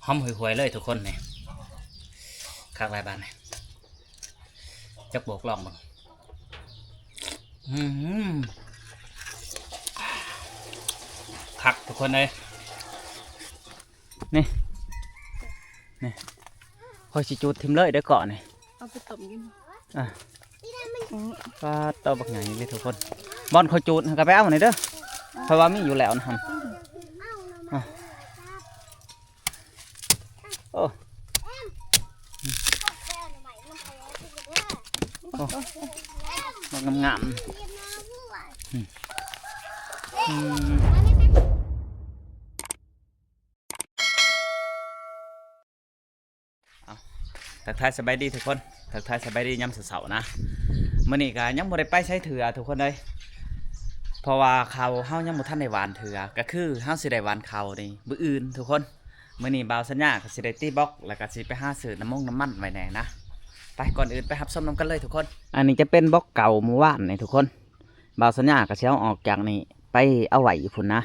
ຫອມຫວຍໆເລີຍທຸກຄົນນີ້ ຄັກຫຼາຍບາດນີ້ ຈັກໂບກລອງເບິ່ງ ອືມ ຄັກທຸກຄົນເອີຍ ນີ້ ນີ້ ຂ້ອຍຊິຈູດຖິ້ມເລີຍເດີ້ເກາະນີ້ ເອົາໄປຕົ້ມກິນ ອ່ະ ອືມ ປາດໂຕບັກໃຫຍ່ເລີຍທຸກຄົນ ບ່ອນຂ້ອຍຈູດຫັ້ນກໍໄປເອົານີ້ເດີ້ ເພາະວ່າມີຢູ່ແລ້ວນະຫັ້ນ ອ່ະ ໂອ້ ໂອ້ ບັກງາມໆ ອືມ ອືມ. ເອົາ ທັກທາຍສະບາຍດີທຸກຄົນ ທັກທາຍສະບາຍດີຍາມເຊົ້າໆນະ ມື້ນີ້ກໍຍັງບໍ່ໄດ້ໄປໃສເທື່ອທຸກຄົນເອີຍ ເພາະວ່າເຂົ້າເຮົາຍັງບໍ່ທັນໄດ້ຫວ່ານເທື່ອ ກໍຄືເຮົາຊິໄດ້ຫວ່ານເຂົ້ານີ້ມື້ອື່ນທຸກຄົນ ມື້ນີ້ບ່າວສັນຍາກໍຊິໄດ້ຕີບລັອກ ແລ້ວກໍຊິໄປຫາຊື້ນ້ຳມົງນ້ຳມັນໄວ້ແດ່ນະ ໄປ ກ່ອນອື່ນໄປຮັບຊົມນຳກັນເລີຍທຸກຄົນ ອັນນີ້ຈະເປັນບລັອກເກົ່າມື້ວານນີ້ທຸກຄົນ ບ່າວສັນຍາກໍຊິເອົາອອກຈາກນີ້ໄປເອົາໄວ້ຢູ່ພຸ້ນນະ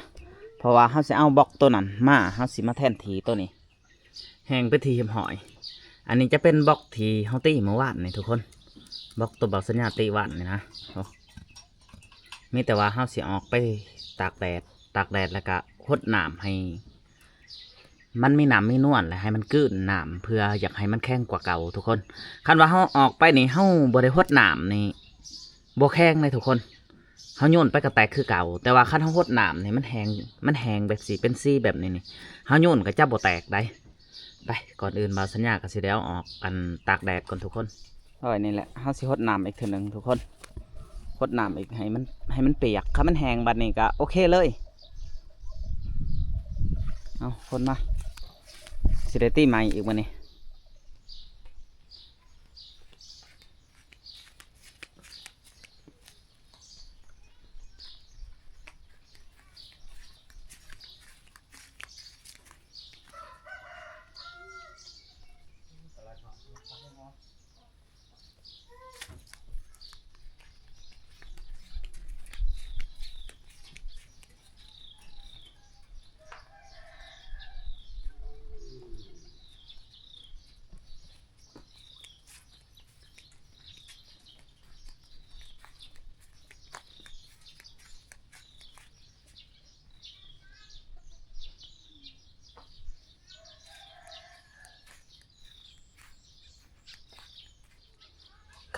ເພາະວ່າເຮົາຊິເອົາບລັອກໂຕນັ້ນມາ ເຮົາຊິມາແທນທີ່ໂຕນີ້ ແຫ້ງເປັນທີ່ຮຽບຮ້ອຍ ອັນນີ້ຈະເປັນບລັອກທີ່ເຮົາຕີມື້ວານນີ້ທຸກຄົນ ບລັອກໂຕບ່າວສັນຍາຕີວານນີ້ນະ ໂອ້ ມີແຕ່ວ່າເຮົາຊິອອກໄປຕາກແດດ ຕາກແດດແລ້ວກະຫົດນ້ຳໃຫ້ມັນມີນ້ຳມີນວນ ແລະໃຫ້ມັນກືນນ້ຳ ເພື່ອຢາກໃຫ້ມັນແຂງກວ່າເກົ່າທຸກຄົນ ຄັນວ່າເຮົາອອກໄປນີ້ ເຮົາບໍ່ໄດ້ຫົດນ້ຳນີ້ ບໍ່ແຂງເດ້ທຸກຄົນ ເຮົາໂຍນໄປກໍແຕກຄືເກົ່າ ແຕ່ວ່າຄັນເຮົາຫົດນ້ຳນີ້ ມັນແຫ້ງ ມັນແຫ້ງແບບນີ້ ເປັນສີແບບນີ້ນີ້ ເຮົາໂຍນກໍຈະບໍ່ແຕກໃດ໋ ໄປ ກ່ອນອື່ນບ່າວສັນຍາກໍຊິໄດ້ເອົາອອກ ອັນ ຕາກແດດກ່ອນທຸກຄົນ ເອີ ນີ້ແຫຼະ ເຮົາຊິຫົດນ້ຳອີກເທື່ອໜຶ່ງທຸກຄົນ ຫົດນ້ຳອີກໃຫ້ມັນ ໃຫ້ມັນປຽກ ຄັນມັນແຫ້ງບາດນີ້ກໍໂອເຄເລີຍ ເອົາ ຄົນມາ ຊິໄດ້ຕີໃໝ່ອີກມື້ນີ້.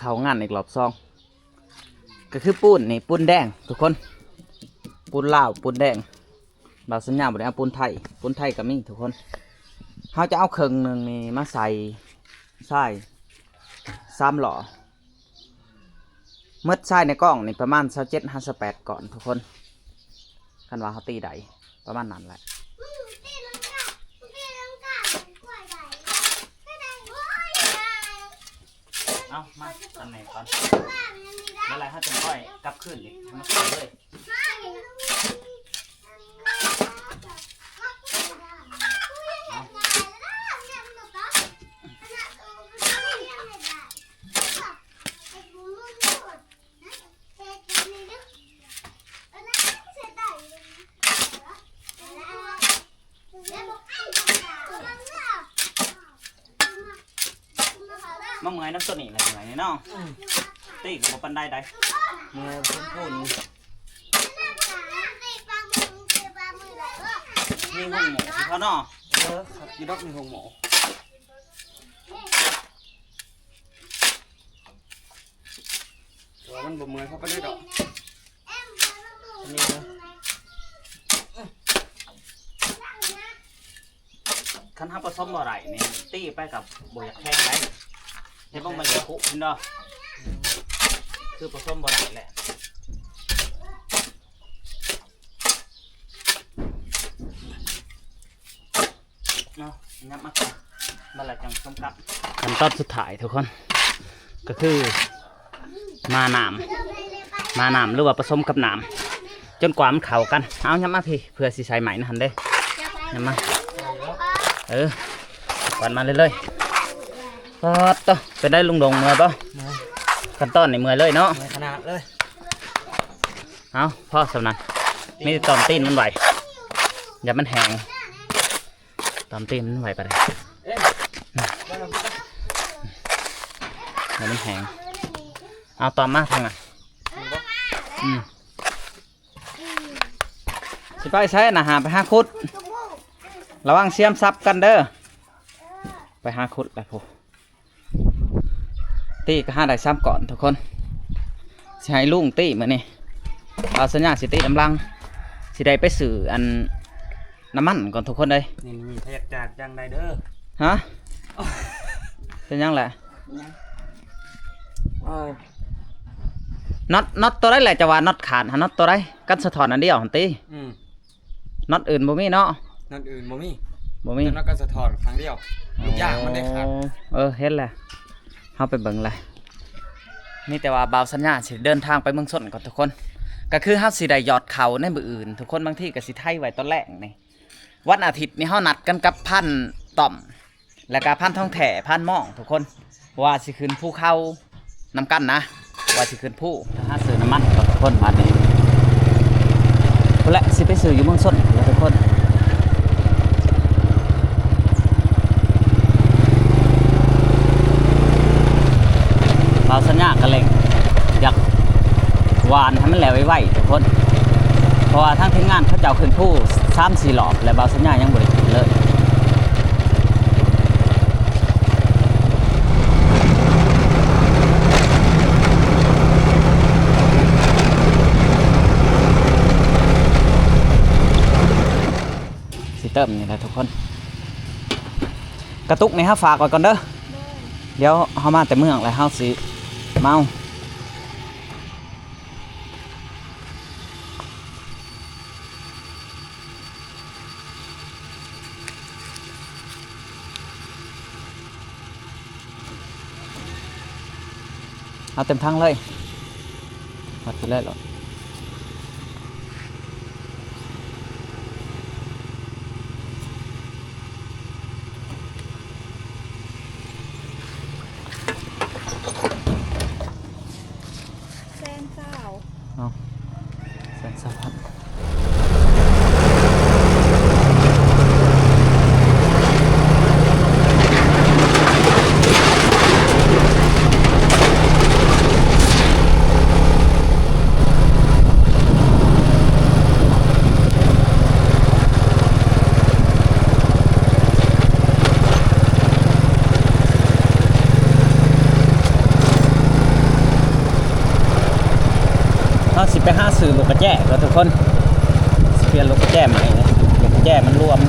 ເຂົ້າງານອີກລອບສອງ ກໍຄືປູນນີ້ ປູນແດງທຸກຄົນ ປູນລາວ ປູນແດງ ບ່າວສັນຍາບໍ່ໄດ້ເອົາປູນໄທ ປູນໄທກໍມີທຸກຄົນ ເຮົາຈະເອົາເຄິ່ງໜຶ່ງນີ້ມາໃສ່ຊາຍສາມລໍ້ ໝົດຊາຍໃນກ້ອງນີ້ປະມານຊາວເຈັດຫາຊາວແປດກ້ອນທຸກຄົນ ຄັນວ່າເຮົາຕີໄດ້ປະມານນັ້ນແຫຼະ. ເອົາ ມາຕຳແໜ່ງກ່ອນ ແລ້ວເຮົາຈຶ່ງຄ່ອຍກັບຄືນອີກ ໃຫ້ມັນເຂົ້າເລີຍ. ມາເມື່ອຍນຳໂຕນີ້ລະ ເມື່ອຍນີ້ເນາະ ອືມ ຕີກໍບໍ່ປານໃດໃດ ເມື່ອຍສົມຄວນ ມີໂຮງໝໍຢູ່ເນາະ ເອີ ຢູ່ດອກ ມີໂຮງໝໍ. ແຕ່ວ່າມັນບໍ່ເມື່ອຍພໍປານໃດດອກ ອັນນີ້ນະ ຄັນເຮົາປະສົມບໍ່ໄດ້ນີ້ ຕີໄປກໍບໍ່ຢາກແຂງໃດ ເຮັດບໍ່ມັນຈະຄຸເຫັນບໍ່ ຄືປະສົມບໍ່ໄດ້ແຫຼະ. ເນາະ ຫຍັບມາ ບາດແລ້ວຈັ່ງສົມກັບ ຂັ້ນຕອນສຸດທ້າຍທຸກຄົນ ກໍຄືໝ່ານ້ຳ ໝ່ານ້ຳ ຫຼືວ່າປະສົມກັບນ້ຳ ຈົນກວ່າມັນເຂົ້າກັນ. ເອົາ ຫຍັບມາພີ້ ເພື່ອຊິໃສ່ໄມ້ນະຫັ້ນເດ້ ຫຍັບມາ ເອີ ກວາດມາເລື້ອຍໆ. ປາດໂຕ ເປັນໃດລຸງດົງ ເມື່ອຍບໍ່? ເມື່ອຍ ຂັ້ນຕອນນີ້ເມື່ອຍເລີຍເນາະ ເມື່ອຍຂະໜາດເລີຍ. ເອົາ ພໍສ່ຳນັ້ນ ມີແຕ່ຕ້ອມຕີນມັນໄວ້ ຢ່າມັນແຫ້ງ ໂຕ ຕອມຕີນມັນໄຫວປານໃດ? ໃຫ້ມັນແຫ້ງ. ເອົາຕອມມາທາງນັ້ນ. ອືມ ຊິໄປໃສນະ? ຫາ ໄປຫາຂຸດ. ລະວັງສຽມສັບກັນເດີ. ໄປຫາຂຸດແລ້ວພຸ້ນ. ຕີກໍຫາໄດ້ສາມກ້ອນທຸກຄົນ. ຊິໃຫ້ລຸງຕີມື້ນີ້. ບ່າວສັນຍາຊິຕີນຳຫຼັງ. ຊິໄດ້ໄປຊື້ອັນ ນ້ຳມັນກ່ອນທຸກຄົນເອີຍ. ນີ້ ນີ້ ຖ້າຢາກຈາກຈັ່ງໃດເດີ. ຮະ? ເປັນຫຍັງແຫຼະ? ເອີ ນັອດ ນັອດຕົວໃດແຫຼະ? ຈະວ່ານັອດຂາດຫາ ນັອດຕົວໃດ? ກັນສະທ້ອນອັນດຽວຫັ້ນຕິ? ອືມ ນັອດອື່ນບໍ່ມີເນາະ? ນັອດອື່ນບໍ່ມີ. ບໍ່ມີ ແຕ່ນັອດກັນສະທ້ອນຂ້າງດຽວ. ລູກຢາງມັນໄດ້ຂາດ. ໂອ້ ເອີ ເຫັນແລ້ວ. ເຮົາໄປເບິ່ງແຫຼະ. ມີແຕ່ວ່າບ່າວສັນຍາຊິເດີນທາງໄປເມືອງຊົນກ່ອນທຸກຄົນ. ກໍຄືເຮົາຊິໄດ້ຢອດເຂົ້າໃນມື້ອື່ນທຸກຄົນ. ບາງທີກໍຊິໄຖໄວ້ຕອນແລງນີ້. ວັນອາທິດນີ້ເຮົານັດກັນກັບພັນຕ້ອມ ແລ້ວກະພັນທອງແທ້ ພັນມອງທຸກຄົນ ວ່າຊິຂຶ້ນພູເຂົານຳກັນນະ ວ່າຊິຂຶ້ນພູ. ຫາຊື້ນ້ຳມັນກ່ອນທຸກຄົນ. ບາດນີ້ພຸ້ນແຫຼະ ຊິໄປຊື້ຢູ່ເມືອງຊົນພຸ້ນແຫຼະທຸກຄົນ. ບ່າວສັນຍາກໍເລັ່ງຢາກຫວ່ານໃຫ້ມັນແລ້ວໄວໆທຸກຄົນ ເພາະວ່າທາງທີມງານເຂົາເຈົ້າຂຶ້ນພູສາມສີ່ຮອບແລ້ວ ບ່າວສັນຍາຍັງບໍ່ໄດ້ຂຶ້ນເລີຍ. ຊິເຕີມນີ້ແຫຼະທຸກຄົນ. ກະຕຸກນີ້ເຮົາຝາກໄວ້ກ່ອນເດີ. ໂດຍ ດຽວເຮົາມາແຕ່ເມືອງແລ້ວເຮົາຊິມາເອົາ. ເອົາເຕັມຖັງເລີຍ ວັດໄປເລີຍໂລດ. ແສນຊາວ ເອົາ ແສນຊາວພັນ. ເຮົາຊິໄປຫາຊື້ລູກກະແຈກ່ອນທຸກຄົນ. ຊິປ່ຽນລູກກະແຈໃໝ່ ລູກກະແຈມັນລວມ.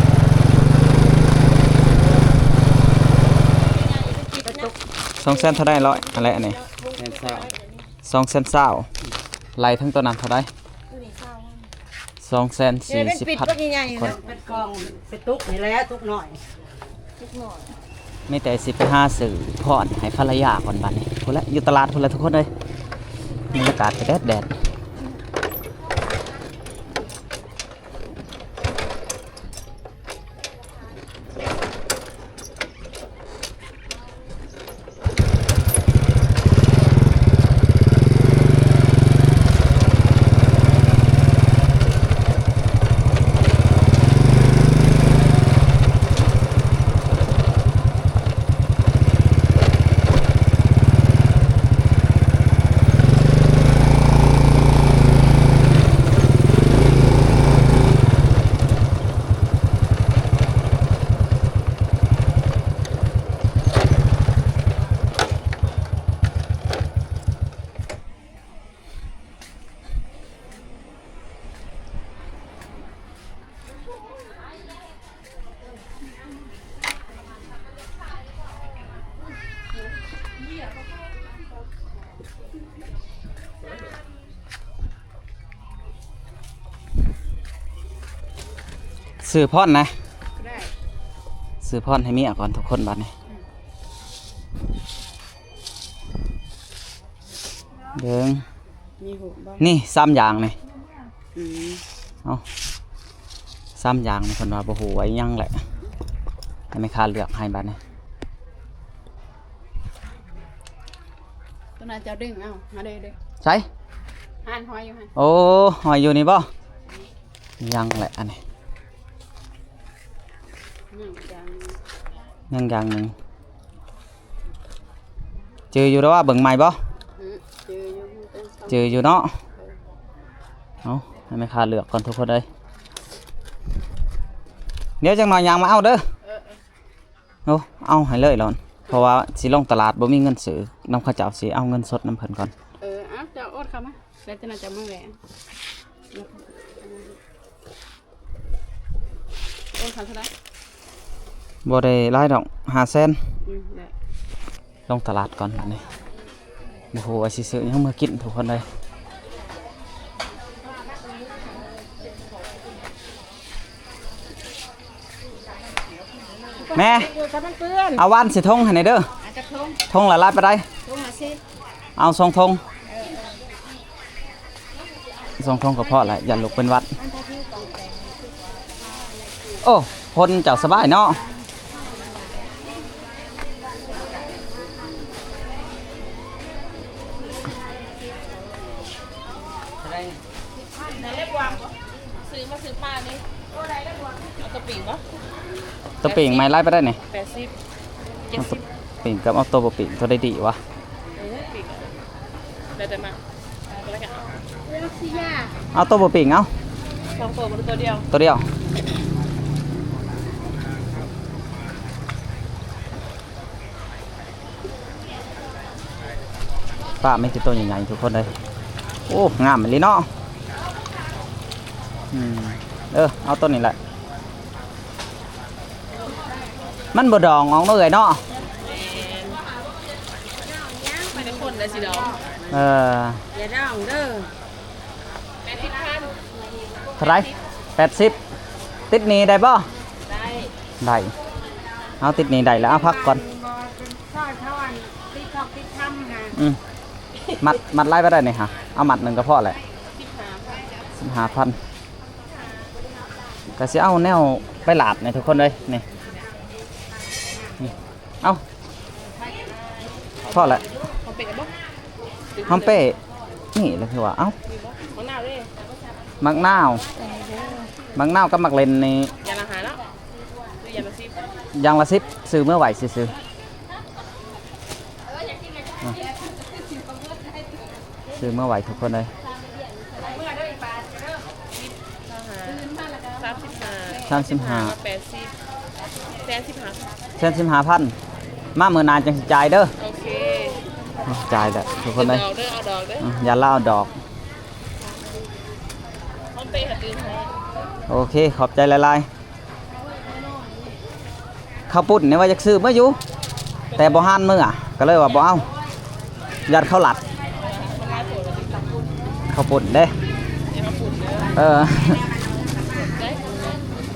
ສອງແສນເທົ່າໃດ? ຮ້ອຍ ອັນແລະອັນນີ້ ແສນຊາວ ສອງແສນຊາວ. ໄລ່ເຖິງຕົວນັ້ນເທົ່າໃດ? ສອງແສນສີ່ສິບພັນ. ເປັນກ່ອງ ເປັນຕຸກນີ້ແຫຼະ ຕຸກນ້ອຍ. ມີແຕ່ຊິໄປຫາຊື້ພອນໃຫ້ພັນລະຍາກ່ອນບັດນີ້. ພຸ້ນແຫຼະ ຢູ່ຕະຫຼາດພຸ້ນແຫຼະທຸກຄົນເອີຍ. ບັນຍາກາດກໍແດດໆ. ຊື້ພອນນະ ໄດ້ ຊື້ພອນໃຫ້ເມຍກ່ອນທຸກຄົນບັດນີ້. ອືມ ເບິ່ງ ມີຮູບບໍ່? ນີ້ສາມຢ່າງນີ້. ອືມ ເອົ້າ ສາມຢ່າງນີ້ເພິ່ນວ່າບໍ່ຮູ້ວ່າອີ່ຫຍັງແຫຼະ ໃຫ້ແມ່ຄ້າເລືອກໃຫ້ບັດນີ້. ຕົວນັ້ນເຈົ້າດຶງເອົາ ຫາເດີ ເດີ ໃສ? ຫັ້ນ ຫ້ອຍຢູ່ຫັ້ນ. ໂອ້ ຫ້ອຍຢູ່ນີ້ບໍ່? ຍັງແຫຼະອັນນີ້ ຍັງຈ້າ. ຍັງຢ່າງໜຶ່ງ ຈື່ຢູ່ແລ້ວວ່າ ເບິ່ງໃໝ່ບໍ່? ອື ຈື່ຢູ່ ຈື່ຢູ່ເນາະ. ເອົາ ໃຫ້ແມ່ຄ້າເລືອກກ່ອນທຸກຄົນເອີຍ. ດຽວຈັກໜ່ອຍຍ່າງມາເອົາເດີ. ເອີ ເອີ ໂອ້ ເອົາໃຫ້ເລີຍຫຼອນ ເພາະວ່າຊິລົງຕະຫຼາດ ບໍ່ມີເງິນຊື້ນຳເຂົາເຈົ້າ ຊິເອົາເງິນສົດນຳເພິ່ນກ່ອນ. ເອີ ເອົາ ເຈົ້າໂອນເຂົ້າມາ ແລ້ວຈະໜ້າຈະມາແຫຼະ. ໂອນເຂົ້າເທົ່າໃດ? ບໍ່ໄດ້ຫຼາຍດອກ ຫ້າແສນ. ອືມ ໄດ້. ລົງຕະຫຼາດກ່ອນບາດນີ້ ບໍ່ຮູ້ວ່າຊິຊື້ຫຍັງເມືອກິນທຸກຄົນເອີຍ. ແມ່ ເອົາຫວ່ານໃສ່ຖົງໃຫ້ແດ່ເດີ. ເອົາຈັກຖົງ? ຖົງລະຫຼາຍປານໃດ? ຖົງລະສິບ. ເອົາສອງຖົງ. ເອີ ເອີ ສອງຖົງກໍພໍລະ ຢ້ານລູກເປັນຫວັດ. ໂອ້ ຄົນເຈົ້າສະບາຍເນາະ. ຊື້ມາຊື້ປານີ້ ເອົາຕົວປີ້ງບໍ່? ຕົວປີ້ງໃໝ່ຫຼາຍປານໃດນີ້? ແປດສິບ ເຈັດສິບ. ເອົາຕົວປີ້ງກັບເອົາຕົວບໍ່ປີ້ງ ຕົວໃດດີວະ? ເອີ ປີ້ງ ແລ້ວແຕ່ມັກ ເອົາຕົວບໍ່ປີ້ງເອົາ. ສອງຕົວບໍ່ ຕົວດຽວ? ຕົວດຽວ. ປາມີແຕ່ໂຕໃຫຍ່ໆ ທຸກຄົນເອີຍ. ໂອ້ ງາມອີ່ຫຼີເນາະ. ອືມ ເອີ ເອົາໂຕນີ້ແຫຼະ ມັນບໍ່ດອງອອກເນາະເອື້ອຍເນາະ. ແມ່ນ ມັນກໍຄົນໄດ້ຊິດອງ. ເອີ ຢ່າດອງເດີ. ແປດສິບພັນ. ເທົ່າໃດ? ແປດສິບ. ຕິດໜີ້ໄດ້ບໍ່? ໄດ້ ໄດ້. ເອົາ ຕິດໜີ້ໄດ້ແລ້ວ ເອົາພັກກ່ອນ. ອືມ ມັດ ມັດຫຼາຍປານໃດນີ້ຫະ? ເອົາມັດໜຶ່ງກໍພໍແຫຼະ. ສິບຫ້າພັນ. ສິບຫ້າພັນ ກໍຊິເອົາແນວໄປຫຼາດນີ້ທຸກຄົນເອີຍ ນີ້ ນີ້ ເອົາ ພໍແຫຼະ. ຫອມເປະບໍ່? ຫອມເປະ ນີ້ແຫຼະຄືວ່າ ເອົ້າ ມີບໍ່? ໝາກນາວເດ້. ໝາກນາວ ເອີ ໝາກນາວກັບໝາກເລັ່ນນີ້ ຢ່າງລະຫ້າເນາະ ຫຼືຢ່າງລະສິບ? ຢ່າງລະສິບ ຊື້ເມືອໄວ້ຊື່ໆ. ຊື້ມາໄວ້ທຸກຄົນເອີຍ. ສາມສິບຫ້າ ສາມສິບຫ້າ ແປດສິບ ແສນສິບຫ້າ ແສນສິບຫ້າພັນ. ມາມື້ໜ້າຈັ່ງຊິຈ່າຍເດີ. ໂອເຄ ຈ່າຍແລ້ວທຸກຄົນເອີຍ. ເອົາດອກເດີ ເອົາດອກເດີ. ອືມ ຢ່າລາວດອກ. ໂອເຄ ຂອບໃຈຫຼາຍໆ. ເຂົ້າປຸ້ນນີ້ວ່າຢາກຊື້ມາຢູ່ ແຕ່ບໍ່ຫານເມືອ ກໍເລີຍວ່າບໍ່ເອົາ ຢ້ານເຂົາລັດ. ເຂົ້າປຸ້ນເດ້. ເອີ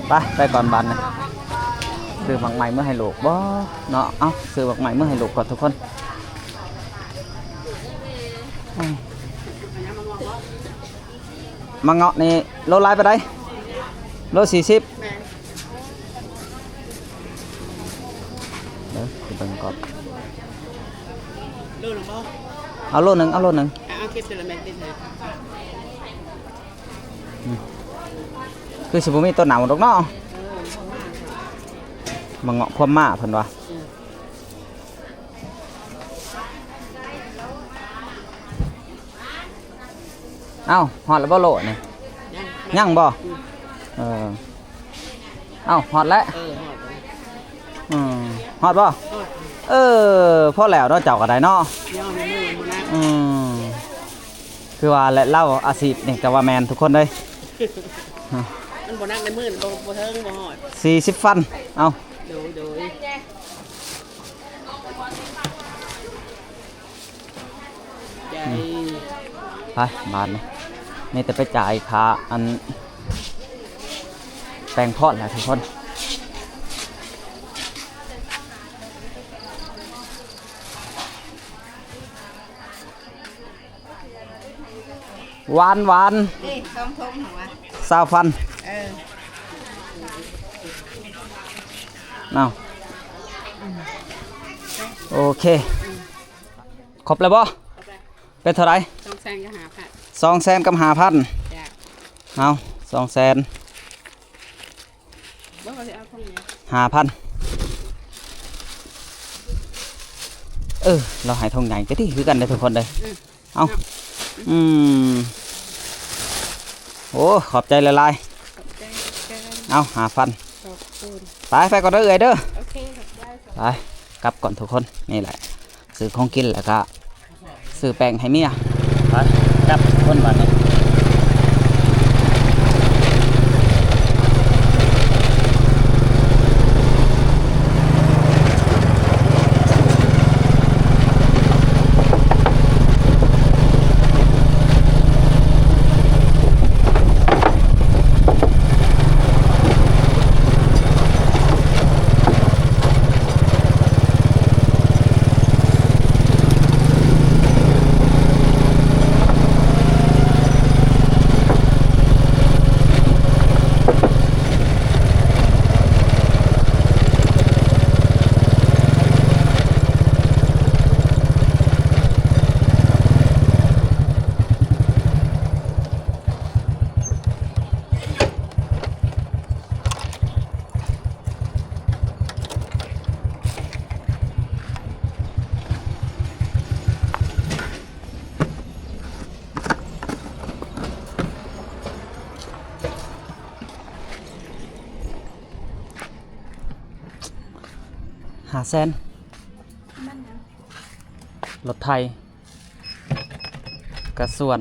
ໄປ ໄປກ່ອນບາດນີ້. ຊື້ໝາກໄມ້ເມືອໃຫ້ລູກບໍ່ເນາະ? ເອົ້າ ຊື້ໝາກໄມ້ເມືອໃຫ້ລູກກ່ອນທຸກຄົນ. ອືມ ໝາກເງາະນີ້ໂລຫຼາຍປານໃດ? ໂລສີ່ສິບ. ແມ່ນ ເດີ ຊິເບິ່ງກ່ອນ. ໂລໜຶ່ງບໍ່? ເອົາໂລໜຶ່ງ ເອົາໂລໜຶ່ງ. ອ່ະ ເອົາເກັບແຕ່ລະແມັດຕິດໃຫ້. ອືມ ຄືຊິບໍ່ມີຕົວເນົ່າດອກເນາະ. ເອີ ໝາກເງາະຄວາມມາເພິ່ນວ່າ. ອືມ ເອົ້າ ຮອດແລ້ວບໍ່ໂລນີ້? ຍັງ ຍັງບໍ່? ອືມ ເອີ ເອົ້າ ຮອດແລ້ວ. ເອີ ຮອດແລ້ວ. ອືມ ຮອດບໍ່? ຮອດ. ເອີ ພໍແລ້ວເນາະ ເຈົ້າກໍໄດ້ເນາະ. ອືມ ຄືວ່າແຫຼະ ລາວອາຊີບນີ້ກໍວ່າແມ່ນທຸກຄົນເດ້. ມັນບໍ່ໜັກໃນມື ບໍ່ ບໍ່ເທິງ ບໍ່ຮອດ. ສີ່ສິບພັນ ເອົ້າ. ໂດຍ ໂດຍ. ໄປ ບາດນີ້ ມີແຕ່ໄປຈ່າຍຄ່າອັນແປງພອນແຫຼະທຸກຄົນ. ຫວານ ຫວານ ເດ້ ສອງຖົງຫັ້ນຫວາ ຊາວພັນ. ເອີ ເອົາ ໂອເຄ. ຄົບແລ້ວບໍ່? ເປັນເທົ່າໃດ? ສອງແສນກັບຫ້າພັນ. ສອງແສນກັບຫ້າພັນ. ຈ້າ ເອົາ ສອງແສນ ບໍ່ວ່າຊິເອົາເທົ່າໃດ? ຫ້າພັນ. ເອີ ລາວໃຫ້ຖົງໃຫຍ່ກະດີຄືກັນເດ້ທຸກຄົນເດີ. ອືມ ເອົ້າ ອືມ ໂອ້ ຂອບໃຈຫຼາຍໆ. ຂອບໃຈ ຂອບໃຈ. ເອົ້າ ຫ້າພັນ. ຂອບຄຸນ. ໄປ ໄປກ່ອນເດີເອື້ອຍເດີ. ໂອເຄ ຂອບໃຈ. ໄປ ກັບກ່ອນທຸກຄົນ. ນີ້ແຫຼະ ຊື້ຂອງກິນແລ້ວກະ ຊື້ແປ້ງໃຫ້ເມຍ. ໄປ ກັບຄົນບາດນີ້. ຫ້າແສນ ມັນຫຍັງ? ລົດໄຖ ກະສວນ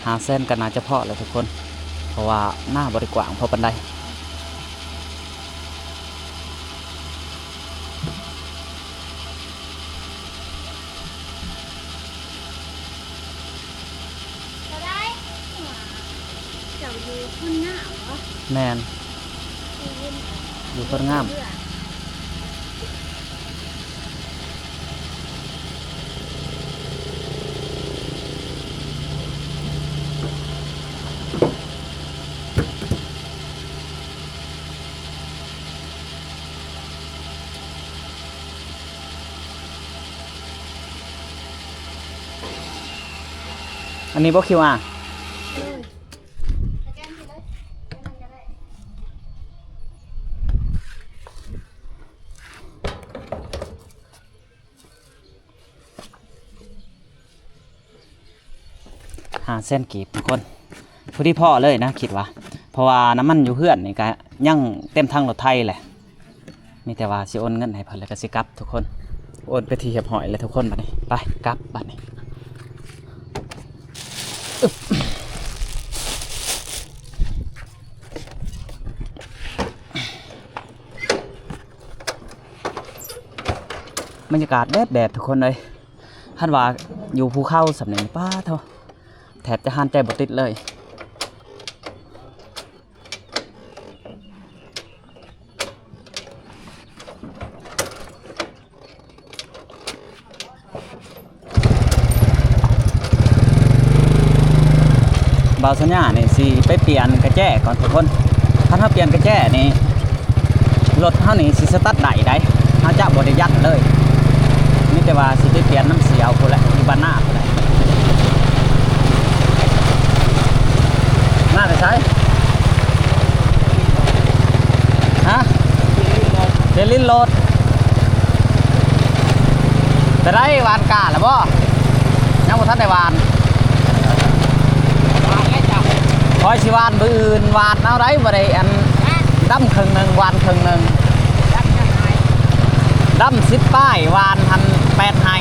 ຫ້າແສນກະໜ້າຈະພໍແລ້ວທຸກຄົນ ເພາະວ່ານາບໍ່ໄດ້ກວ້າງພໍປານໃດ. ເຈົ້າຢູ່ຄົນງາມບໍ? ແມ່ນ ຢູ່ຄົນງາມ. ອັນນີ້ບໍ່ຄິວອາ? ໂດຍ. ຫ້າແສນກີບທຸກຄົນ ພໍດີພໍເລີຍນະ ຄິດວ່າ ເພາະວ່ານ້ຳມັນຢູ່ເຮືອນນີ້ກະຍັງເຕັມຖັງລົດໄຖແຫຼະ. ມີແຕ່ວ່າຊິໂອນເງິນໃຫ້ເພິ່ນແລ້ວກະຊິກັບທຸກຄົນ. ໂອນເປັນທີ່ຮຽບຮ້ອຍແລ້ວທຸກຄົນ. ບາດນີ້ໄປກັບບາດນີ້. ອຶບ ບັນຍາກາດແດດໆ ທຸກຄົນເອີຍ. ຄັນວ່າຢູ່ພູເຂົາສ່ຳນີ້ ປາດໂທ້ ແທບຈະຫັນໃຈບໍ່ຕິດເລີຍ. ບ່າວສັນຍານີ້ຊິໄປປ່ຽນກະແຈກ່ອນທຸກຄົນ. ຄັນເຮົາປ່ຽນກະແຈນີ້ ລົດເຮົານີ້ຊິສະຕາດໄດ້ໃດ໋ ເຮົາຈະບໍ່ໄດ້ຢັດເລີຍ. ມີແຕ່ວ່າຊິໄປປ່ຽນນຳສ່ຽວພຸ້ນແຫຼະ ຢູ່ບ້ານນາພຸ້ນແຫຼະ. ມາແຕ່ໃສ? ຮະ? ເຈລິນໂລດ. ເປັນໃດ ຫວ່ານກ້າແລ້ວບໍ່? ຍັງບໍ່ທັນໄດ້ຫວ່ານ. ຫວ່ານແລ້ວເຈົ້າ. ຂ້ອຍຊິຫວ່ານມື້ອື່ນ ຫວ່ານເອົາໃດ໋ ບໍ່ໄດ້ອັນ ດຳເຄິ່ງໜຶ່ງ ຫວ່ານເຄິ່ງໜຶ່ງ. ດຳຈັກໄຮ່? ດຳສິບປາຍ ຫວ່ານຫັ້ນແປດໄຮ່.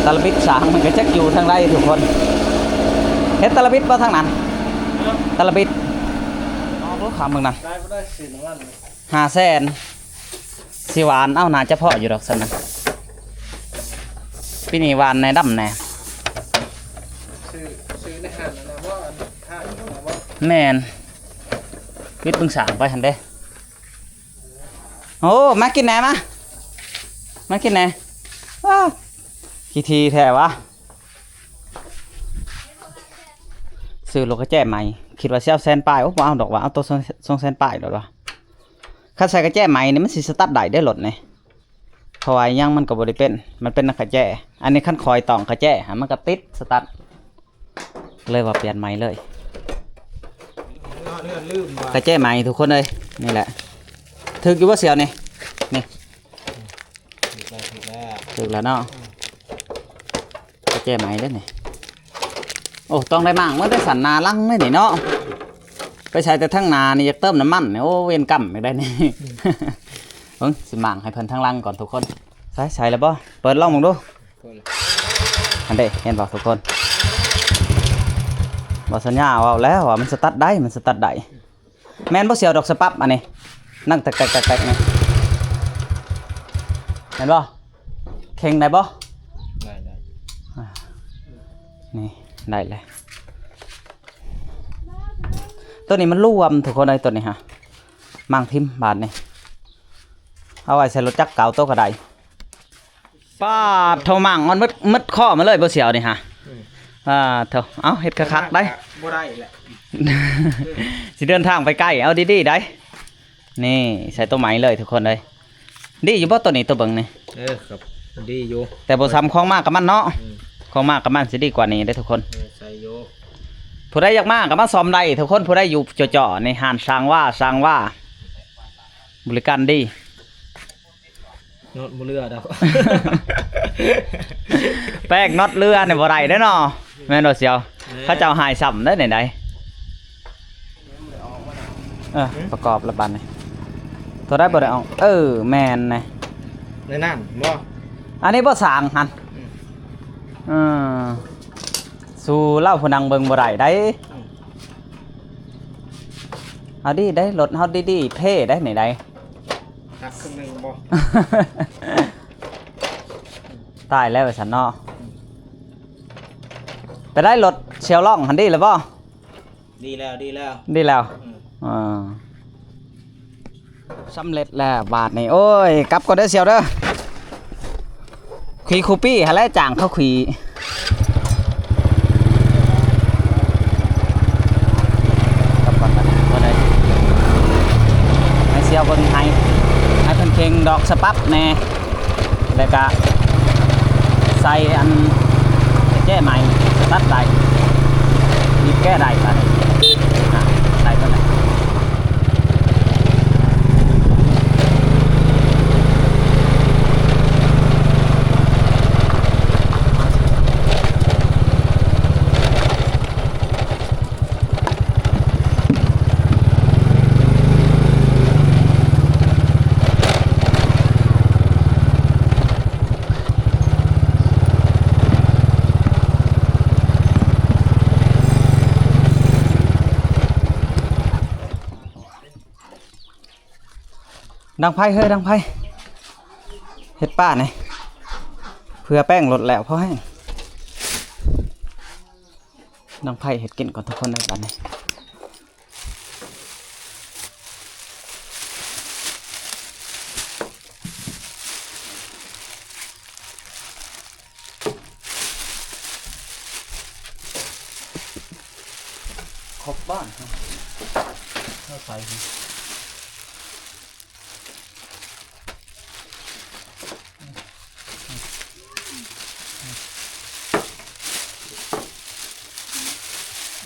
ຕະລະບິດສາງມັນກະຈັກຢູ່ທາງໃດທຸກຄົນ. ເຮັດຕະລະບິດບໍ່ທາງນັ້ນ? ຕະລະບິດ. ເອົາບໍ່ ຂ້າມເບິ່ງນະ. ຫ້າແສນ ຊິຫວ່ານເອົາ ໜ້າຈະພໍຢູ່ດອກຊັ້ນນະ. ປີນີ້ຫວ່ານແດ່ ດຳແດ່. ຊື້ ຊື້ໃນຮ້ານນັ້ນນະບໍ່? ອັນ ຮ້ານນັ້ນນະບໍ່? ແມ່ນ ວິດບຶງສາງໄປຫັ້ນເດ້. ໂອ້ ມາກິນແດ່ ມາ ມາກິນແດ່. ວ້າ ຂີ້ຖີ່ແທ້ຫວາ. ຊື້ລົດກະແຈໃໝ່ ຄິດວ່າຊິເອົາແສນປາຍ. ໂອ້ ບໍ່ເອົາດອກຫວາ ເອົາໂຕສອງແສນປາຍໂລດຫວາ. ຄັນໃສ່ກະແຈໃໝ່ນີ້ມັນຊິສະຕາດໄດ້ເດ້ລົດນີ້ ເພາະວ່າຫຍັງມັນກະບໍ່ໄດ້ເປັນ ມັນເປັນນຳກະແຈ. ອັນນີ້ຄັນຂ້ອຍຕ້ອງກະແຈຫັ້ນ ມັນກະຕິດສະຕາດ ເລີຍວ່າປ່ຽນໃໝ່ເລີຍ. ເລື່ອນລືມວ່າ ກະແຈໃໝ່ທຸກຄົນເອີຍ ນີ້ແຫຼະ. ຖືກຢູ່ບໍ່ສ່ຽວນີ້? ນີ້ ຖືກແລ້ວ ຖືກແລ້ວ ຖືກແລ້ວເນາະ. ກະແຈໃໝ່ເດ້ນີ້. ໂອ້ ຕ້ອງໄດ້ມ້າງເໝິດເດ້ ສັນໜ້າຫຼັງເດ້ນີ້ເນາະ. ໄປໃສ່ແຕ່ທາງໜ້ານີ້ ຢາກເຕີມນ້ຳມັນນີ້ ໂອ້ ເວນກຳອີກໄດ໋ນີ້. ເບິ່ງຊິມ້າງໃຫ້ເພິ່ນທາງຫຼັງກ່ອນທຸກຄົນ. ໃສ່ ໃສ່ແລ້ວບໍ່? ເປີດລອງເບິ່ງດູ. ອັນເດ້ ເຫັນບໍ່ທຸກຄົນ? ບໍ່ສັນຍາເວົ້າແລ້ວວ່າມັນສະຕັດໄດ້ ມັນສະຕັດໄດ້. ແມ່ນບໍ່ສ່ຽວ ດອກສະປັບອັນນີ້ ນັ່ງແຕກໆໆໆນີ້ ແມ່ນບໍ່? ເຄັ່ງໄດ້ບໍ່? ໄດ້ ໄດ້ ອ່າ ນີ້ ໄດ້ແລ້ວ. ໂຕນີ້ມັນລວມທຸກຄົນເອີຍ ໂຕນີ້ຫາ ມ້າງຖິ້ມບາດນີ້ ເອົາໄວ້ໃສ່ລົດຈັກເກົ່າໂຕກໍໄດ້. ປາດໂທ ມ້າງມັນໝົດ ໝົດຂໍ້ມາເລີຍບໍ່ສ່ຽວນີ້ຫາ. ອືມ ປາດໂທ ເອົາເຮັດຄັກໆໄດ໋. ບໍ່ໄດ້ແຫຼະ ຊິເດີນທາງໄປໄກ ເອົາດີໆໄດ໋. ນີ້ໃສ່ໂຕໃໝ່ເລີຍທຸກຄົນເອີຍ. ດີຢູ່ບໍ່ໂຕນີ້ ໂຕເບິ່ງນີ້? ເອີ ຄັບ ດີຢູ່ ແຕ່ບໍ່ສ່ຳຂອງມາກັບມັນເນາະ. ອືມ ຂອງມາກັບມັນຊິດີກວ່ານີ້ເດ້ທຸກຄົນ. ເອີ ໃສ່ຢູ່ ຜູ້ໃດຢາກມາກໍມາສ້ອມໄດ້ທຸກຄົນ. ຜູ້ໃດຢູ່ຈໍ້ໆນີ້ ຮ້ານຊ່າງວ່າ ຊ່າງວ່າ ບໍລິການດີ. ນັອດບໍ່ເຫຼືອດອກ ແປ້ງນັອດເຫຼືອນີ້ບໍ່ໄດ້ເດ້ເນາະ. ແມ່ນບໍ່ສ່ຽວ? ແມ່ນ ເຂົາເຈົ້າຫາຍຊ້ຳເດ້ນີ້ໄດ໋. ເອີ ປະກອບລະບາດນີ້ ໂຕໃດບໍ່ໄດ້ອອກ. ເອີ ແມ່ນນະ ໃນນັ້ນບໍ່? ອັນນີ້ບໍ່ສ້າງຫັ້ນ. ອືມ ເອີ ສູ້ລາວຜູ້ນັ່ງເບິ່ງບໍ່ໄດ້ໄດ໋. ອືມ ເອົາດີໄດ໋ ລົດເຮົາດີໆ ເພໄດ໋ນີ້ໄດ໋. ຫັກເຄິ່ງໜຶ່ງບໍ່? ຕາຍແລ້ວວ່າຊັ້ນເນາະ. ອືມ ໄປໄດ້ລົດສ່ຽວລອງຫັ້ນດີແລ້ວບໍ່? ດີແລ້ວ ດີແລ້ວ ດີແລ້ວ. ອືມ ເອີ ສຳເລັດແລ້ວບາດນີ້. ໂອ້ຍ ກັບກ່ອນເດີສ່ຽວເດີ. ຂີ່ຄູປີ້ຫັ້ນແຫຼະ ຈ້າງເຂົາຂີ່. ກັບກ່ອນບັດນີ້ ໃຫ້ສ່ຽວເບິ່ງໃຫ້ ໃຫ້ເພິ່ນເຄັ່ງດອກສະປັບແດ່ ແລ້ວກະໃສ່ອັນແຈໃໝ່ ຕັດໄດ້ ບີບແກ້ໄດ້ບາດນີ້. ອ່ະ ໃສ່ເບິດແລ້ວ. ດັງໄຟເຮີ້ຍ ດັງໄຟ ເຮັດປາແດ່ ເຜື່ອແປ້ງລົດແລ້ວພໍແຮງ. ດັງໄຟເຮັດກິນກ່ອນທຸກຄົນເດີ ບາດນີ້. ຄົບບ້ານ ເຮົາໃສ່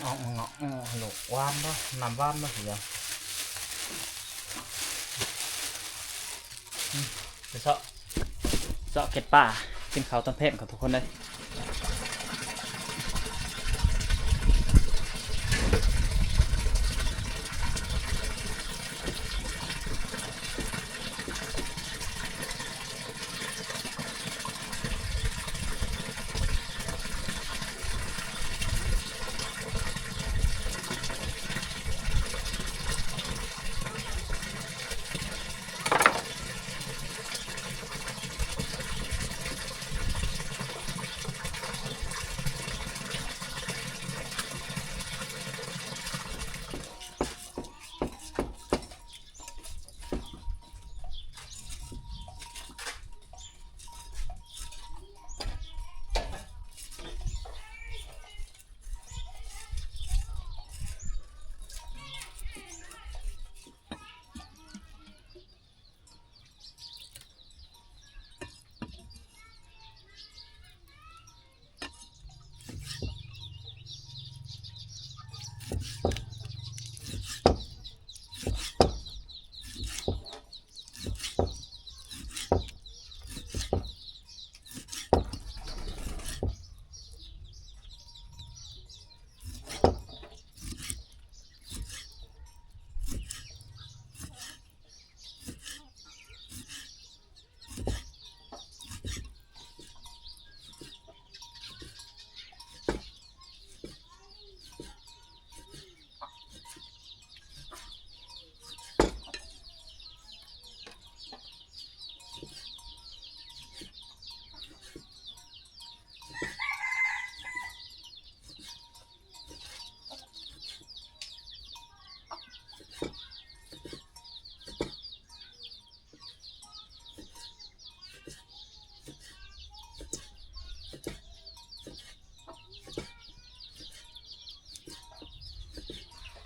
ເອົາເນາະ ເອົາລູກ ຫວານບໍ່? ນ້ຳຫວານບໍ່? ເຫຼືອ ອືມ ໄປເຊາະ ເຊາະເກັດປາ ກິນເຂົ້າຕອນເພນກ່ອນທຸກຄົນເດີ. ເ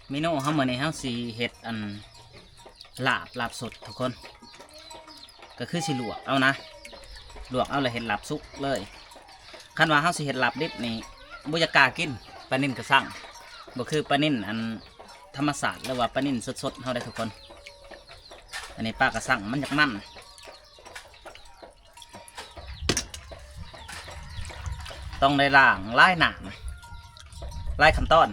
ເມນູເຮົາມື້ນີ້ເຮົາຊິເຮັດອັນ ລາບ ລາບສົດທຸກຄົນ ກໍຄືຊິລວກເອົານະ ລວກເອົາແລ້ວເຮັດລາບສຸກເລີຍ. ຄັນວ່າເຮົາຊິເຮັດລາບດິບນີ້ ບໍ່ຢາກກ້າກິນ ປານິນກະຊັງ ບໍ່ຄືປານິນອັນທຳມະຊາດ ຫຼືວ່າປານິນສົດໆເຮົາໄດ໋ທຸກຄົນ. ອັນນີ້ປາກະຊັງມັນຢາກມັນ ຕ້ອງໄດ້ລ້າງຫຼາຍນ້ຳ ຫຼາຍຂັ້ນຕອນ.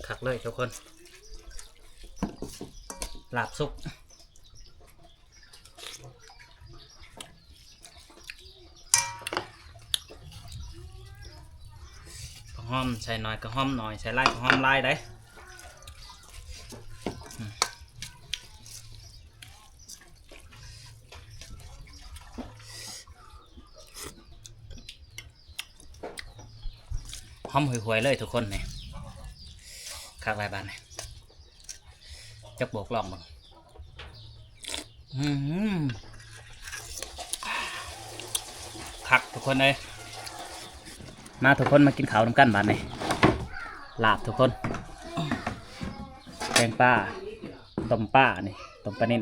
ຄັກເລີຍທຸກຄົນ ລາບສຸກ. ກະຫອມໃສ່ໜ້ອຍກະຫອມໜ້ອຍ ໃສ່ຫຼາຍກະຫອມຫຼາຍໄດ໋. ຫອມຫວຍໆເລີຍທຸກຄົນນີ້ ຄັກຫຼາຍບາດນີ້. ຈັກບອກລອງເບິ່ງ ອືມ ຄັກທຸກຄົນເອີຍ. ມາທຸກຄົນ ມາກິນເຂົ້ານຳກັນບາດນີ້ ລາບທຸກຄົນ ແກງປາ ຕົ້ມປານີ້ ຕົ້ມປານິນ.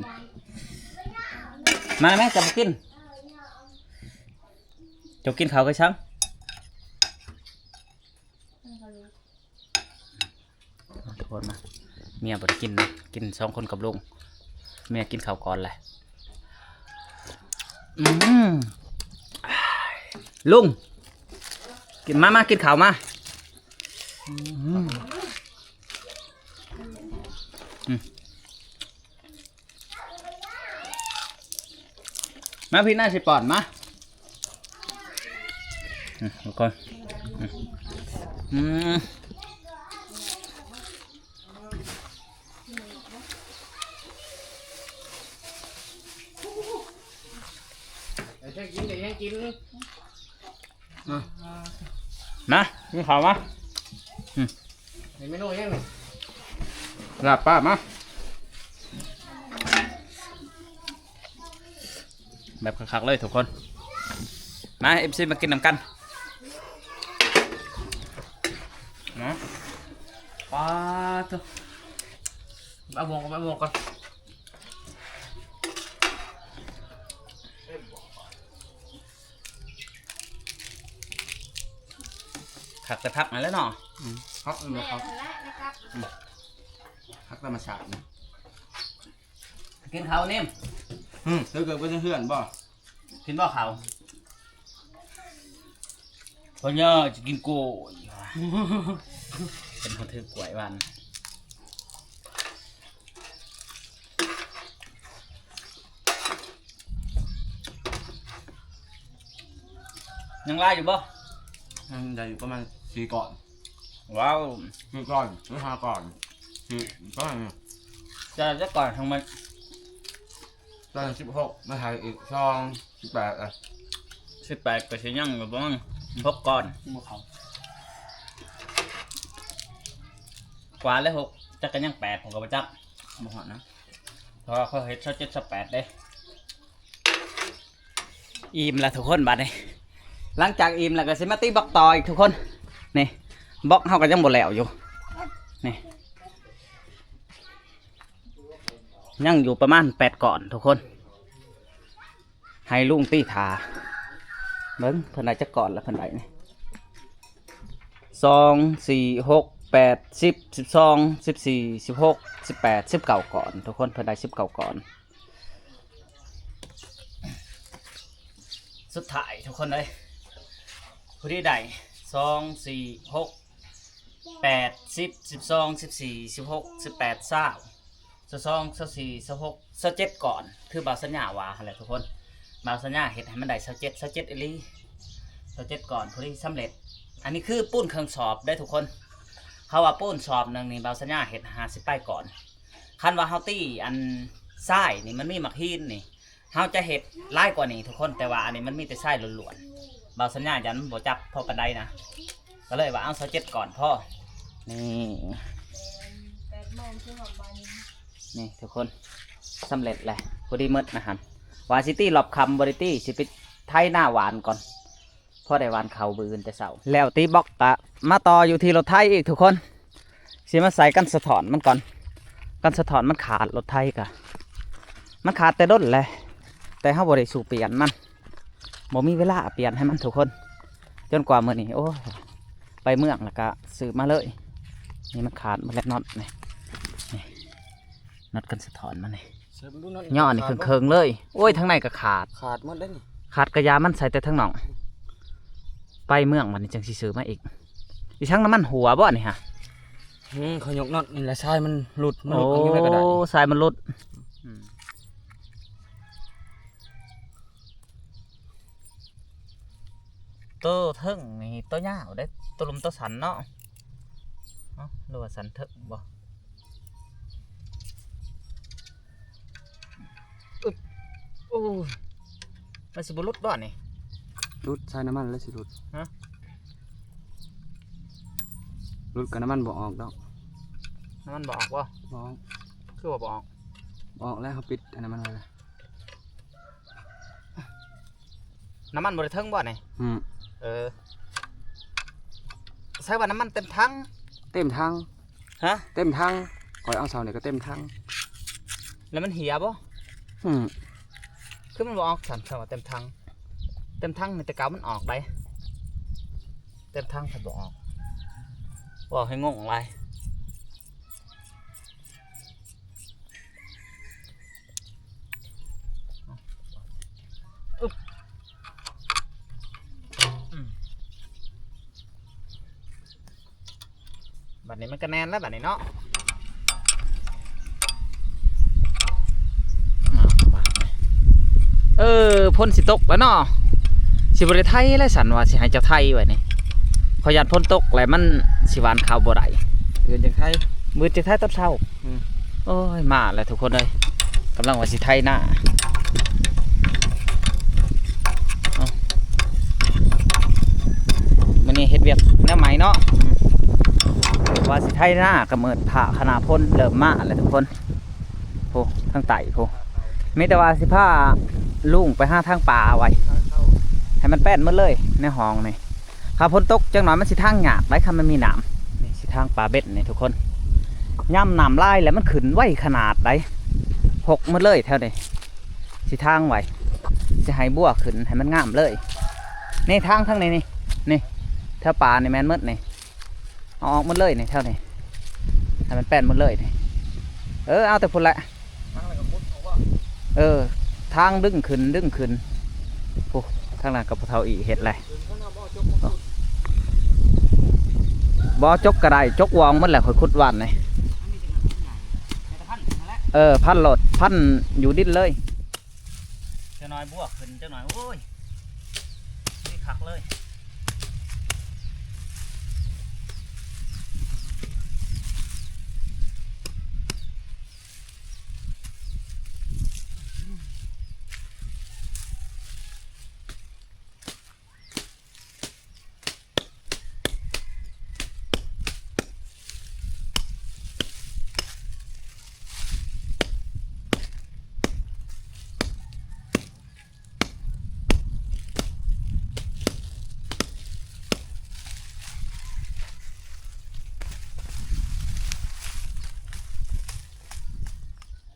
ມາແມ່ ຈະບໍ່ກິນ ເຈົ້າກິນເຂົ້າຄືສັງ. ທຸກຄົນນະ ເມຍບໍ່ໄດ້ກິນນະ ກິນສອງຄົນກັບລຸງ. ເມຍກິນເຂົ້າກ່ອນແຫຼະ. ອືມ ລຸງ ກິນ ມາ ມາ ກິນເຂົ້າມາ. ອືມ ອືມ. ມາພີ່ ນ້າຊິປ້ອນ ມາ. ອືມ ທຸກຄົນ ອືມ ອືມ. ເຮັດຫຍັງກິນ ເຮັດຫຍັງກິນ. ມາ ມາ ກິນເຂົ້າມາ. ອືມ ເຮັດເມນູຫຍັງນີ້? ລາບປາ ມາ ແບບຄັກໆເລີຍທຸກຄົນ. ມາ ເອັຟຊີ ມາກິນນຳກັນ ມາ. ປາໂທ້ ເອົາບ່ວງກ່ອນ ເອົາບ່ວງກ່ອນ. ຄັກແຕ່ຜັກນັ້ນແຫຼະເນາະ. ອືມ ຜັກນັ້ນແຫຼະ ແມ່ນແຫຼະ ອືມ ແມ່ນແຫຼະ ຜັກທຳມະຊາດນະ. ກິນເຂົ້ານີ້ ອືມ ເດີໆ ໄປເຮືອນບໍ່? ກິນບໍ່ເຂົ້າ? ພໍ່ຍ່າຈະກິນກ້ວຍ ເປັນຄົນຖືກກ້ວຍຫວານ. ຍັງຫຼາຍຢູ່ບໍ່? ຍັງໄດ້ຢູ່ປະມານສີ່ກ້ອນ. ວ້າວ ສີ່ກ້ອນ ຫຼື ຫ້າກ້ອນ ສີ່ກ້ອນ. ຈະຈັກກ້ອນທັງໝົດ? ຕອນສິບຫົກ ມາໃຫ້ອີກສອງ ສິບແປດ ອ່ະ ສິບແປດ ກໍຊິຍັງຢູ່ປະມານຫົກກ້ອນ. ບໍ່ເຂົ້າ ກວ່າແລ້ວຫົກ ຈັກກະຍັງແປດ ຜົມກໍບໍ່ຈັກ. ບໍ່ຮອດນະ ເພາະວ່າຂ້ອຍເຮັດຊາວເຈັດ ຊາວແປດເດ້. ອີ່ມແລ້ວທຸກຄົນ ບາດນີ້ ຫຼັງຈາກອີ່ມແລ້ວກໍຊິມາຕີບລັອກຕໍ່ອີກທຸກຄົນ. ນີ້ ບລັອກເຮົາກໍຍັງບໍ່ແລ້ວຢູ່ ນີ້ ຍັງຢູ່ປະມານແປດກ້ອນທຸກຄົນ. ໃຫ້ລຸງຕີຖ້າ ເບິ່ງເພິ່ນໄດ້ຈັກກ້ອນລະ ເພິ່ນໄດ້ນີ້ ສອງ ສີ່ ຫົກ ແປດ ສິບ ສິບສອງ ສິບສີ່ ສິບຫົກ ສິບແປດ ສິບເກົ້າກ້ອນ ທຸກຄົນ ເພິ່ນໄດ້ສິບເກົ້າກ້ອນ. ສຸດທ້າຍທຸກຄົນເອີຍ ຜູ້ທີ່ໄດ້ ສອງ ສີ່ ຫົກ ແປດ ສິບ ສິບສອງ ສິບສີ່ ສິບຫົກ ສິບແປດ ຊາວ ຊາວສອງ ຊາວສີ່ ຊາວຫົກ ຊາວເຈັດ ກ້ອນ ຄືບ່າວສັນຍາວ່າຫັ້ນແຫຼະທຸກຄົນ. ບ່າວສັນຍາເຮັດໃຫ້ມັນໄດ້ຊາວເຈັດ ຊາວເຈັດອີ່ຫຼີ ຊາວເຈັດ ກ້ອນ ພໍດີສຳເລັດ. ອັນນີ້ຄືປູນເຄິ່ງສອບເດ້ທຸກຄົນ. ເຂົາວ່າປູນສອບໜຶ່ງນີ້ ບ່າວສັນຍາເຮັດຫ້າສິບປາຍກ້ອນ. ຄັນວ່າເຮົາຕີອັນຊາຍນີ້ ມັນມີໝາກຫີນນີ້ ເຮົາຈະເຮັດຫຼາຍກວ່ານີ້ທຸກຄົນ, ແຕ່ວ່າອັນນີ້ມັນມີແຕ່ຊາຍລ້ວນໆ. ບ່າວສັນຍາຢ້ານມັນບໍ່ຈັບພໍປານໃດນະ ກໍເລີຍວ່າເອົາຊາວເຈັດ ກ້ອນພໍ. ນີ້ ແປດໂມງຄືວ່າບ່າຍໜຶ່ງ ນີ້ທຸກຄົນ ສຳເລັດແລ້ວ ພໍດີໝົດນະຫັ້ນ. ວ່າຊິຕີລອບຄ່ຳບໍ່ໄດ້ຕີ ຊິໄປໄຖນາຫວ່ານກ່ອນ ພໍໄດ້ຫວ່ານເຂົ້າມື້ອື່ນແຕ່ເຊົ້າ. ແລ້ວຕີບລັອກກະມາຕໍ່ຢູ່ທີ່ລົດໄຖອີກທຸກຄົນ. ຊິມາໃສ່ກັນສະທ້ອນມັນກ່ອນ ກັນສະທ້ອນມັນຂາດ ລົດໄຖກະ ມັນຂາດແຕ່ດົນແຫຼະ ແຕ່ເຮົາບໍ່ໄດ້ສູ່ປ່ຽນມັນ ບໍ່ມີເວລາປ່ຽນໃຫ້ມັນທຸກຄົນ. ຈົນກວ່າມື້ນີ້ ໂອ້ຍ ໄປເມືອງແລ້ວກະຊື້ມາເລີຍ. ນີ້ມັນຂາດໝົດແລ້ວ ນັອດນີ້ ນີ້ ນັອດກັນສະທ້ອນມັນນີ້ ເສີມດູ ນັອດນີ້ ຍໍນີ້ເຄິ່ງໆເລີຍ. ໂອ້ຍ ທາງໃນກໍຂາດ ຂາດໝົດເດ້ນີ້. ຂາດກະຢາມັນ ໃສ່ແຕ່ທາງນອກ. ໄປເມືອງບັດນີ້ຈັ່ງຊິຊື້ມາອີກ. ອີສັງ ນ້ຳມັນຮົ່ວບໍ່ນີ້ຫະ? ອືມ ເຂົາຍົກນັອດນີ້ແຫຼະ ຊາຍມັນຫຼຸດ ມັນຫຼຸດ. ໂອ້ ຂອງຍັງໄດ້ກໍໄດ້ ຊາຍມັນຫຼຸດ. ອືມ ໂຕເທິງນີ້ໂຕຍາວເດ້ ໂຕລຸ່ມໂຕສັ້ນເນາະ. ເອົ້າ ຫຼືວ່າສັ້ນເທິງບໍ່? ອຶບ ໂອ້ຍ ມັນຊິບໍ່ຫຼຸດບໍ່ນີ້? ຫຼຸດ ໃສ່ນ້ຳມັນແລ້ວຊິຫຼຸດ. ຮະ? ຫຼຸດກໍນ້ຳມັນບໍ່ອອກດອກ. ນ້ຳມັນບໍ່ອອກບໍ່? ບໍ່ອອກ. ຄືວ່າບໍ່ອອກ? ອອກແລ້ວ ເຮົາປິດອັນນັ້ນມັນໄວ້ແລ້ວ. ນ້ຳມັນບໍ່ໄດ້ເຖິງບໍ່ນີ້? ອືມ ເອີ ໃສ່ວ່ານ້ຳມັນເຕັມຖັງ. ເຕັມຖັງ. ຮະ? ເຕັມຖັງ. ຂ້ອຍເອົາເຊົ້ານີ້ກໍເຕັມຖັງ. ແລ້ວມັນເຫຍບໍ່? ອືມ ຄືມັນບໍ່ອອກຊັ້ນ ໃສ່ວ່າເຕັມຖັງ. ເຕັມຖັງນີ້ແຕ່ເກົ່າມັນອອກໄດ໋. ເຕັມຖັງພັດບໍ່ອອກ. ເວົ້າໃຫ້ງົງຫຼາຍ. ອຶບ ອືມ ບັດນີ້ມັນກໍແໜ້ນແລ້ວບັດນີ້ເນາະ. ເອີ ຝົນຊິຕົກແລ້ວເນາະ ຊິບໍ່ໄດ້ໄຖແລ້ວ ສັນວ່າຊິໃຫ້ເຈົ້າໄຖໄວ້ນີ້. ຂ້ອຍຢ້ານຝົນຕົກແລ້ວມັນຊິຫວ່ານເຂົ້າບໍ່ໄດ້. ມື້ອື່ນຈັ່ງໄຖ ມື້ອື່ນຈັ່ງໄຖຕອນເຊົ້າ. ອືມ ໂອ້ຍ ມາແລ້ວທຸກຄົນເອີຍ ກຳລັງວ່າຊິໄຖນາ. ເອົ້າ ມື້ນີ້ເຮັດວຽກແນວໃໝ່ເນາະ. ອືມ ວ່າຊິໄຖນາກໍມືດຟ້າຂະໜາດ ຝົນເລີ່ມມາແລ້ວທຸກຄົນ. ໂອ້ ທາງໃຕ້ພຸ້ນ ມີແຕ່ວ່າຊິພາລຸງໄປຫາທາງປ່າໄວ້ ໃຫ້ມັນແປ້ນໝົດເລີຍໃນຮ່ອງນີ້. ຖ້າຝົນຕົກຈັກໜ້ອຍມັນຊິທາງຍາກໄດ໋ ຄັນມັນມີນ້ຳ. ນີ້ຊິທາງປ່າເບັນນີ້ທຸກຄົນ. ຍາມນ້ຳຫຼາຍແລ້ວມັນຂຶ້ນໄວຂະໜາດໃດ໋ ຫົກໝົດເລີຍແຖວນີ້. ຊິທາງໄວ້ ຊິໃຫ້ບົວຂຶ້ນໃຫ້ມັນງາມເລີຍ. ນີ້ທາງທາງນີ້ ນີ້ ນີ້ ແຖວປ່ານີ້ແມ່ນໝົດນີ້. ເອົາອອກໝົດເລີຍນີ້ ແຖວນີ້ ໃຫ້ມັນແປ້ນໝົດເລີຍນີ້. ເອີ ເອົາແຕ່ພຸ້ນແຫຼະ. ເອີ ທາງດຶງຂຶ້ນ ດຶງຂຶ້ນ. ໂອ້ ທາງນັ້ນກໍພໍ່ເຖົ້າອີເຮັດແຫຼະ. ບໍ່ ຈົກກໍໄດ້ ຈົກວອງໝົດແຫຼະ ຂ້ອຍຂຸດຫວ່ານນີ້. ເອີ ພັນໂລດ ພັນຢູ່ດິນເລີຍ. ຈັກໜ້ອຍບົວຂຶ້ນຈັກໜ້ອຍ ໂອ້ຍ ນີ້ຄັກເລີຍ.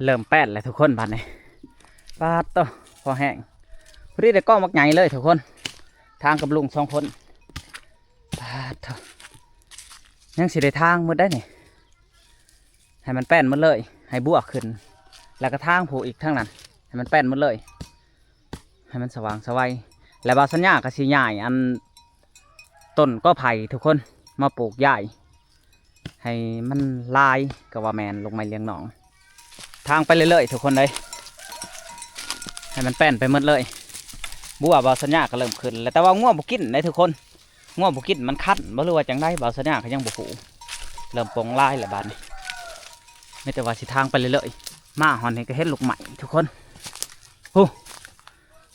ເລີ່ມແປ້ນແລ້ວທຸກຄົນ ບາດນີ້ ປາດໂຕ ພໍແຮງ. ພໍດີໄດ້ກ້ອງບັກໃຫຍ່ເລີຍທຸກຄົນ ຖາງກັບລຸງສອງຄົນ. ປາດໂທ້ ຍັງຊິໄດ້ຖາງໝົດໄດ໋ນີ້ ໃຫ້ມັນແປ້ນໝົດເລີຍ ໃຫ້ບົວຂຶ້ນ ແລ້ວກໍຖາງຜູ້ອີກທາງນັ້ນ ໃຫ້ມັນແປ້ນໝົດເລີຍ ໃຫ້ມັນສະຫວ່າງສະໄຫວ. ແລ້ວບ່າວສັນຍາກໍຊິຍ້າຍອັນ ຕົ້ນກໍໄຜ່ທຸກຄົນ ມາປູກຢາຍ ໃຫ້ມັນຫຼາຍ ກໍວ່າແມ່ນລູກໄມ້ລ້ຽງນ້ອງ ຖາງໄປເລື້ອຍໆທຸກຄົນເອີຍ ໃຫ້ມັນແປ້ນໄປໝົດເລີຍ. ບົວບ່າວສັນຍາກໍເລີ່ມຂຶ້ນແລ້ວ ແຕ່ວ່າງົວບໍ່ກິນເດ້ທຸກຄົນ ງົວບໍ່ກິນ ມັນຄັນບໍ່ ຫຼືວ່າຈັ່ງໃດ ບ່າວສັນຍາກໍຍັງບໍ່ຮູ້. ເລີ່ມປົ່ງລາຍແລ້ວບາດນີ້ ມີແຕ່ວ່າຊິຖາງໄປເລື້ອຍໆ. ມາຮອດນີ້ກໍເຫັນລູກໄມ້ທຸກຄົນ ໂອ້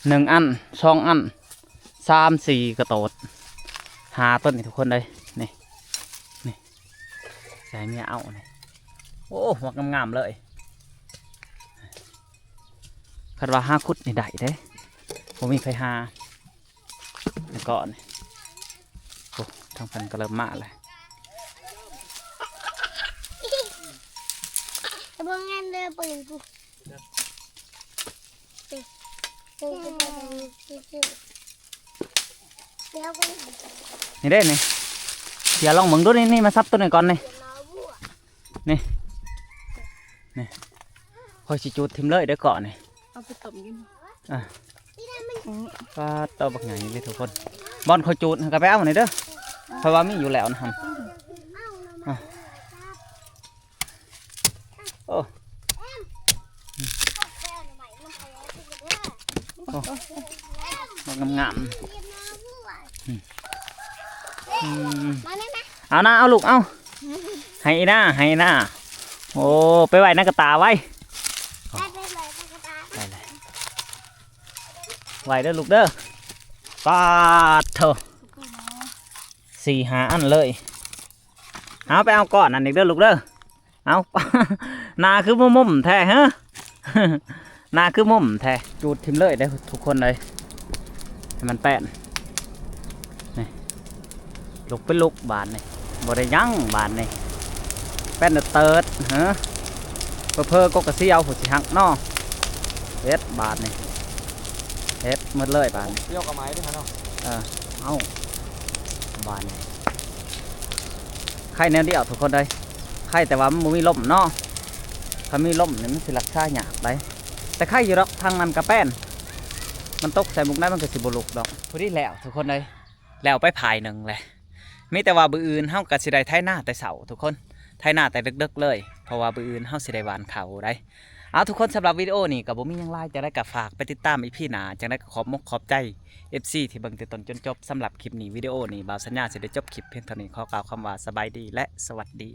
ໜຶ່ງອັນ ສອງອັນ ສາມ ສີ່ ກະໂຕດ ຫ້າ ຕົ້ນນີ້ທຸກຄົນເອີຍ ນີ້ ນີ້ ຊິໃຫ້ເມຍເອົານີ້. ໂອ້ ຮວກງາມໆເລີຍ ຄັນວ່າຫາຂຸດນີ້ໄດ້ເດ້ ບໍ່ມີໃຜຫາ. ແລ້ວກໍນີ້ ໂອ້ ທາງເພິ່ນກໍເລີ່ມມາແລ້ວ ເບິ່ງແມ່ນເດີປືນກູ ນີ້ເດ້ນີ້ ເສຍລອງເບິ່ງດູນີ້ ນີ້ມາສັບໂຕນີ້ກ່ອນນີ້ ນີ້ ນີ້ ຂ້ອຍຊິຈູດຖິ້ມເລີຍເດີເກາະນີ້ ເອົາໄປຕົ້ມຢູ່ ອ່ະ ອືມ ປາດໂຕບັກໃຫຍ່ເລີຍທຸກຄົນ ບ່ອນຂ້ອຍຈູດຫັ້ນກໍໄປເອົານີ້ເດີ ເພາະວ່າມີຢູ່ແລ້ວນະຫັ້ນ ອ່ະ ໂອ້ ໂອ້ ບັກງາມໆ ອືມ ອືມ ເອົານາ ເອົາລູກ ເອົາ ໃຫ້ອີນາ ໃຫ້ອີນາ ໂອ້ ໄປໄຫວ້ນາກະຕາໄວ້ ໄປ ໄປໄຫວ້ນາກະຕາ ໄປເລີຍ ໄຫວ້ເດີລູກເດີ ປາດໂທ້ ສີ່ຫ້າອັນເລີຍ ເອົາ ໄປເອົາກ້ອນນັ້ນອີກເດີລູກເດີ ເອົາ ໜ້າຄືບໍ່ໝົມແທ້ເຮີ ໜ້າຄືໝົມແທ້ ຈູດຖິ້ມເລີຍເດ້ທຸກຄົນເອີຍ ໃຫ້ມັນແປ້ນ ນີ້ ລຸກເປັນລຸກບາດນີ້ ບໍ່ໄດ້ຫຍັງບາດນີ້ ແປ້ນເຕີດເຮີ ເຜີໆກົກກະຊຽວຜູ້ຊິຫັກເນາະ ເຮັດບາດນີ້ ເຮັດໝົດເລີຍບາດນີ້ ດຽວກໍໄໝເດ້ຫັ້ນເນາະ ເອີ ເອົາ ບາດນີ້ ໄຄແນວດຽວທຸກຄົນເອີຍ ໄຄແຕ່ວ່າມັນບໍ່ມີລົມເນາະ ຖ້າມີລົມນີ້ມັນຊິລັກສາຍາກໄດ໋ ແຕ່ໄຄຢູ່ດອກ ທາງນັ້ນກະແປ້ນ ມັນຕົກໃສ່ໝ່ອງໃດມັນກໍຊິບໍ່ລຸກດອກ. ພໍດີແລ້ວທຸກຄົນເອີຍ ແລ້ວໄປພາຍໜຶ່ງແຫຼະ ມີແຕ່ວ່າມື້ອື່ນເຮົາກໍຊິໄດ້ໄຖນາແຕ່ເຊົ້າທຸກຄົນ ໄຖນາແຕ່ເດິກໆເລີຍ ເພາະວ່າມື້ອື່ນເຮົາຊິໄດ້ຫວ່ານເຂົ້າໄດ໋. ເອົາ ທຸກຄົນ ສຳລັບວິດີໂອນີ້ກໍບໍ່ມີຫຍັງຫຼາຍ ຈັ່ງໃດກໍຝາກໄປຕິດຕາມ ອີ ພີ ໜ້າ ຈັ່ງໃດກໍຂອບມົກຂອບໃຈ ເອັຟ ຊີ ທີ່ເບິ່ງແຕ່ຕົ້ນຈົນຈົບ. ສຳລັບຄລິບນີ້ ວິດີໂອນີ້ ບ່າວສັນຍາຊິໄດ້ຈົບຄລິບພຽງເທົ່ານີ້ ຂໍກ່າວຄຳວ່າສະບາຍດີ ແລະ ສະຫວັດດີ.